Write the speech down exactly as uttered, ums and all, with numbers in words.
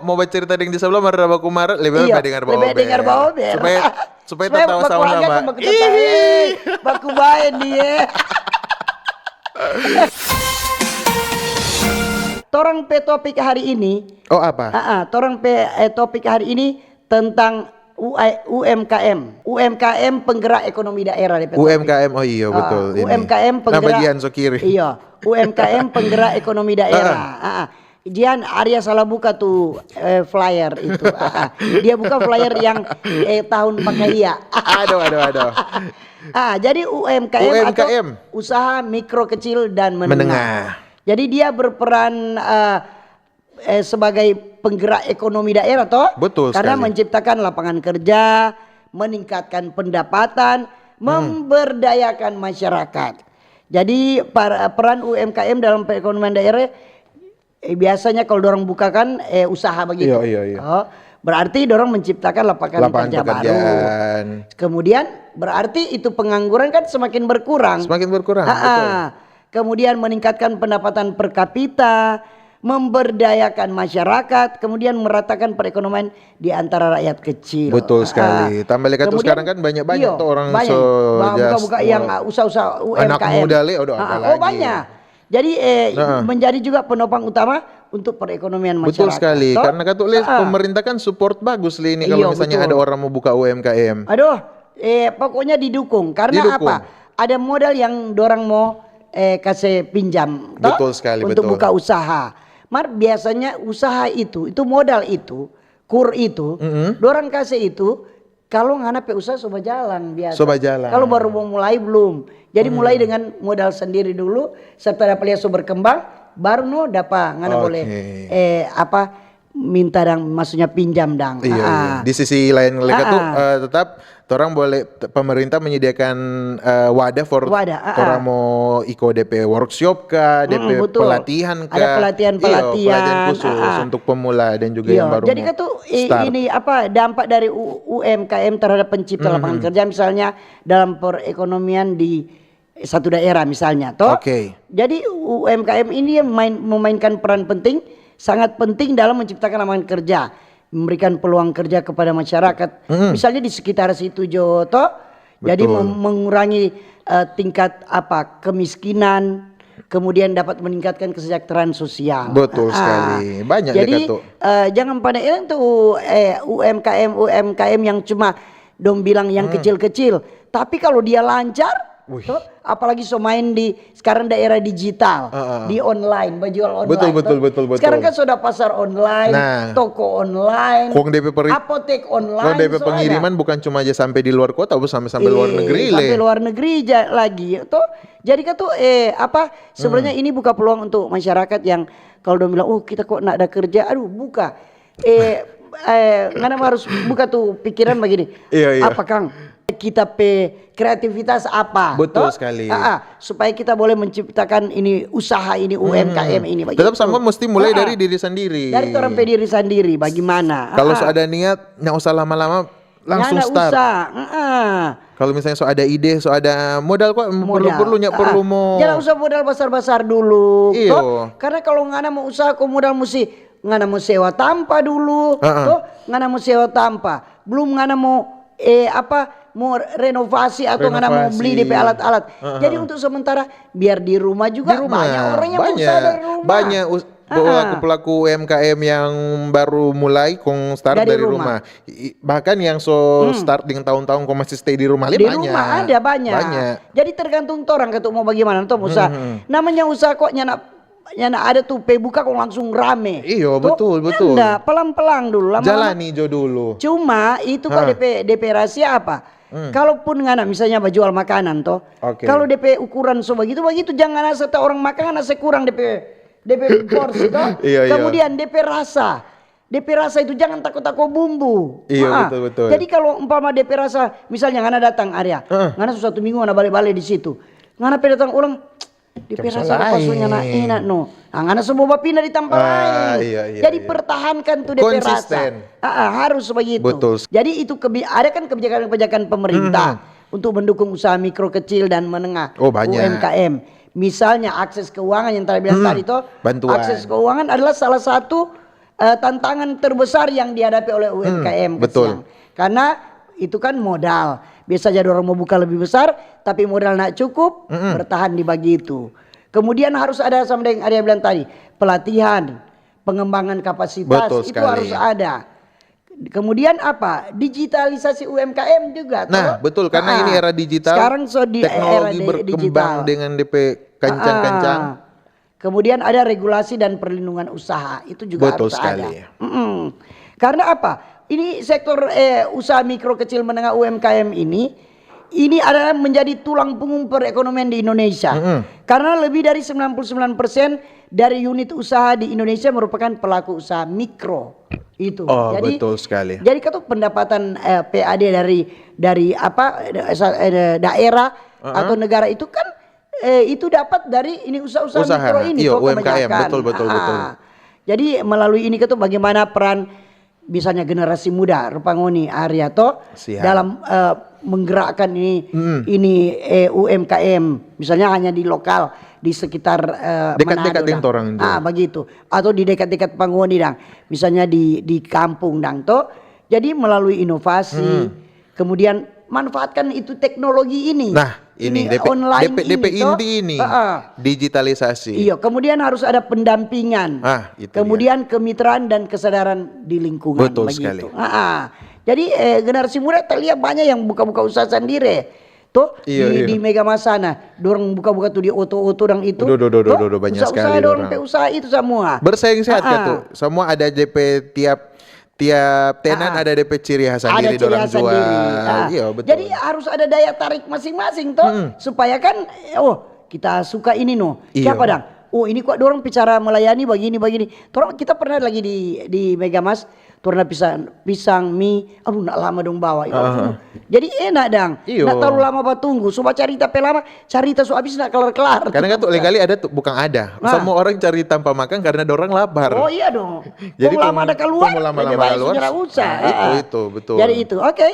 Mau bacerita deng di sebelah, mar ada baku mar, lebih bae dengar baobel. Supaya, supaya tatawa sama-sama. Baku bae nih. Torang pe topik hari ini. Oh, apa? Torang pe, eh, topik hari ini tentang U M K M. U M K M penggerak ekonomi daerah depe topik. U M K M, oh iyo, betul. U M K M penggerak. Nama Jian so kiri? Iyo, U M K M penggerak ekonomi daerah. Jian, Arya salah buka tu, eh, flyer itu. Dia buka flyer yang, eh, tahun pakahia. Aduh, aduh, aduh. Ah, jadi U M K M atau usaha mikro, kecil, dan menengah. Jadi dia berperan, eh, eh, sebagai penggerak ekonomi daerah, toh? Betul sekali. Karena menciptakan lapangan kerja, meningkatkan pendapatan, memberdayakan masyarakat. Jadi, par-, peran U M K M dalam perekonomian daerah, eh, biasanya kalau dorang buka kan, eh, usaha begitu. Iya, iya, iya. Oh, berarti dorang menciptakan lapangan kerja baru. Kemudian, berarti itu pengangguran kan semakin berkurang. Semakin berkurang, betul. Kemudian meningkatkan pendapatan per kapita, memberdayakan masyarakat, kemudian meratakan perekonomian di antara rakyat kecil. Betul sekali. Tambah lagi tu sekarang kan banyak-banyak tu orang so buka-buka yang, ah, usaha-usaha U M K M. Anak muda le, aduh, apalagi. Oh, banyak. Jadi, eh, menjadi juga penopang utama untuk perekonomian masyarakat. Betul sekali. Karena katu le, pemerintah kan support bagus le ini kalau misalnya ada orang mau buka U M K M. Aduh, eh, pokoknya didukung. Karena apa? Ada modal yang dorang mau, eh, kase pinjam, toh? Betul sekali, untuk buka usaha. Mar biasanya usaha itu, itu modal itu, kur itu, dorang kase itu, kalau ngana pe usaha so bajalan biasa. So bajalan. Kalau baru mau mulai, belum. Jadi mulai dengan modal sendiri dulu, serta dapa lia so berkembang, baru no dapa ngana boleh, eh, apa, minta dang, maksudnya pinjam dang. Iya, iya. Di sisi lain lagi tu, eh, tetap torang boleh, pemerintah menyediakan, eh, wadah for torang mo iko depe workshop ka, depe pelatihan ka. Ada pelatihan-pelatihan khusus untuk pemula dan juga yang baru mo start. Jadi katu, ini apa, dampak dari U-, U M K M terhadap pencipta lapangan kerja, misalnya dalam perekonomian di satu daerah misalnya, toh. Oke. Jadi U M K M ini main, memainkan peran penting, sangat penting dalam menciptakan lapangan kerja, memberikan peluang kerja kepada masyarakat. Misalnya di sekitar situ jo, toh. Jadi mem-, mengurangi, eh, tingkat apa, kemiskinan, kemudian dapat meningkatkan kesejahteraan sosial. Betul sekali. Banyak. Jadi, eh, jangan pandang itu, eh, U M K M, U M K M yang cuma dong bilang yang kecil-kecil. Tapi kalau dia lancar, toh, apalagi so main di sekarang daerah digital, di online, bajual online. Betul, betul, betul. Sekarang kan sudah pasar online, toko online, apotek online, kong depe pengiriman bukan cuma aja sampe di luar kota, sampe, sampe luar negeri le. Sampe luar negeri lagi, toh. Jadi katu, eh, apa, sebenarnya ini buka peluang untuk masyarakat yang kalau dong bilang, "Oh, kita kok ndak ada kerja." Aduh, buka. Eh, eh, ngana harus buka tu pikiran bagini. Iya, iya. Apa kang kita pe kreativitas apa? Betul sekali. Supaya kita boleh menciptakan ini usaha ini, U M K M ini, begitu. Tetap sama mesti mulai dari diri sendiri. Dari torang pe diri sendiri, bagaimana? Kalau so ada niat, nggak usah lama-lama, langsung start. Kalau misalnya so ada ide, so ada modal, kok perlu-perlu, nggak perlu mo. Jangan usah modal basar-basar dulu. Iyo. Karena kalau ngana mo usaha, kong modal musti ngana mo sewa tampa dulu, toh, ngana mo sewa tampa. Belum ngana mo, eh, apa, mo renovasi atau ngana mo beli depe alat-alat. Jadi untuk sementara, biar di rumah juga banyak orang yang usaha dari rumah. Banyak pelaku-pelaku U M K M yang baru mulai kong start dari rumah. Bahkan yang so start deng tahun-tahun kong masih stay di rumah le banyak. Di rumah ada banyak. Jadi tergantung torang katu mo bagaimana, toh, usaha. Namanya usaha kok nyana nyanda ada tu pe buka kong langsung rame. Iyo, betul, betul. Nyanda, pelang-pelang dulu, lama-lama. Jalani jo dulu. Cuma itu kok depe, depe rahasia apa? Kalaupun ngana misalnya bajual makanan to, kalo depe ukuran so bagitu, bagitu, jang ngana asa ta orang makang, ngana asa kurang depe, depe porsi to. Iyo, iyo. Kemudian depe rasa. Depe rasa itu jangan tako-tako bumbu. Iyo, betul, betul. Jadi kalo umpama depe rasa, misalnya ngana datang, Arya, ngana so satu minggu ngana bale-bale di situ. Ngana pe datang orang, depe rasa rupa so nyanda enak no. Ah, ngana so mo bapinda di tampa laeng. Jadi pertahankan tu depe rasa. Konsisten. Ah, ah, harus bagitu. Betul. Jadi itu kebi-, ada kan kebijakan-kebijakan pemerintah untuk mendukung usaha mikro, kecil, dan menengah, U M K M. Oh, banyak. Misalnya akses keuangan yang tadi bilang tadi to, bantuan. Akses keuangan adalah salah satu eh, tantangan terbesar yang dihadapi oleh U M K M, Hmm, betul. Kasiang. Karena itu kan modal. Biasa jadi orang mau buka lebih besar, tapi modal nak cukup, Mm-mm. bertahan di bagitu. Kemudian harus ada sama dengan ada yang bilang tadi, pelatihan, pengembangan kapasitas Betul itu sekali. Harus ada. Kemudian apa? Digitalisasi U M K M juga. Nah, toh? betul, karena Ah, ini era digital, Sekarang so di teknologi era di- berkembang digital. dengan D P kencang-kencang. Ah. Kemudian ada regulasi dan perlindungan usaha, itu juga Betul harus sekali. Ada. Mm-mm. Karena apa? Ini sektor eh, usaha mikro kecil menengah U M K M ini, ini adalah menjadi tulang punggung perekonomian di Indonesia. Mm-mm. Karena lebih dari sembilan puluh sembilan persen dari unit usaha di Indonesia merupakan pelaku usaha mikro. Itu. Oh, jadi, betul sekali. Jadi kata pendapatan eh, P A D dari dari apa eh, sa- eh, daerah Uh-uh. atau negara itu kan eh, itu dapat dari ini usaha-usaha Usaha, mikro ini iyo, toh, U M K M, kebanyakan. betul, betul, Ah. betul. Jadi melalui ini kata bagaimana peran misalnya generasi muda rupa ngoni Arya toh Siap. dalam eh, menggerakkan ini Hmm. ini eh, U M K M misalnya hanya di lokal di sekitar eh, Dekat-dekat Manado deng dang. Torang itu. Ah begitu atau di dekat-dekat pa ngoni dang misalnya di di kampung dang toh jadi melalui inovasi Hmm. kemudian manfaatkan itu teknologi ini Nah, ini, D P, online D P, D P ini toh. inti ini. Heeh. Digitalisasi. Iya, kemudian harus ada pendampingan. Ah, itu Kemudian kemitraan dan kesadaran di lingkungan. Betul begitu. Sekali. Ah, ah. Jadi eh, generasi muda terlihat banyak yang buka-buka usaha sendiri. Tuh Iya, di, iya. Di Mega Masana, dorang buka-buka tuh di oto-oto orang itu. Duh, duh, duh, duh, Tuh, duh, duh, banyak usaha-usaha sekali dorang orang. pe usaha itu semua. Bersaing sehat Ah, kah tuh? Semua ada D P tiap tiap tenan Ah, ah. Ada D P ciri khas Ada sendiri ciri dorang khas jual. Sendiri. Ah. Iya, betul. Jadi harus ada daya tarik masing-masing toh, Mm-mm. Supaya kan eh, oh kita suka ini no. Iya. Siapa dang? Oh ini kok dorang bicara melayani begini begini. Torang kita pernah lagi di di Megamas, torang ada pisang, pisang mie, aduh nak lama dong bawa. Ya, Ah. ampun. Jadi enak dang. Iyo. Nak terlalu lama batunggu. So bacarita pe lama, carita so abis nak kelar-kelar. Karena kan tuh lain kali ada tuh bukan ada. Nah. Semua orang cari tanpa makan karena dorang lapar. Oh iya dong. Jadi Tong lama tong- ada keluar. tong mau lama-lama lebih baik keluar. Segera usah. Itu, Ah. itu, betul. Jadi itu, oke.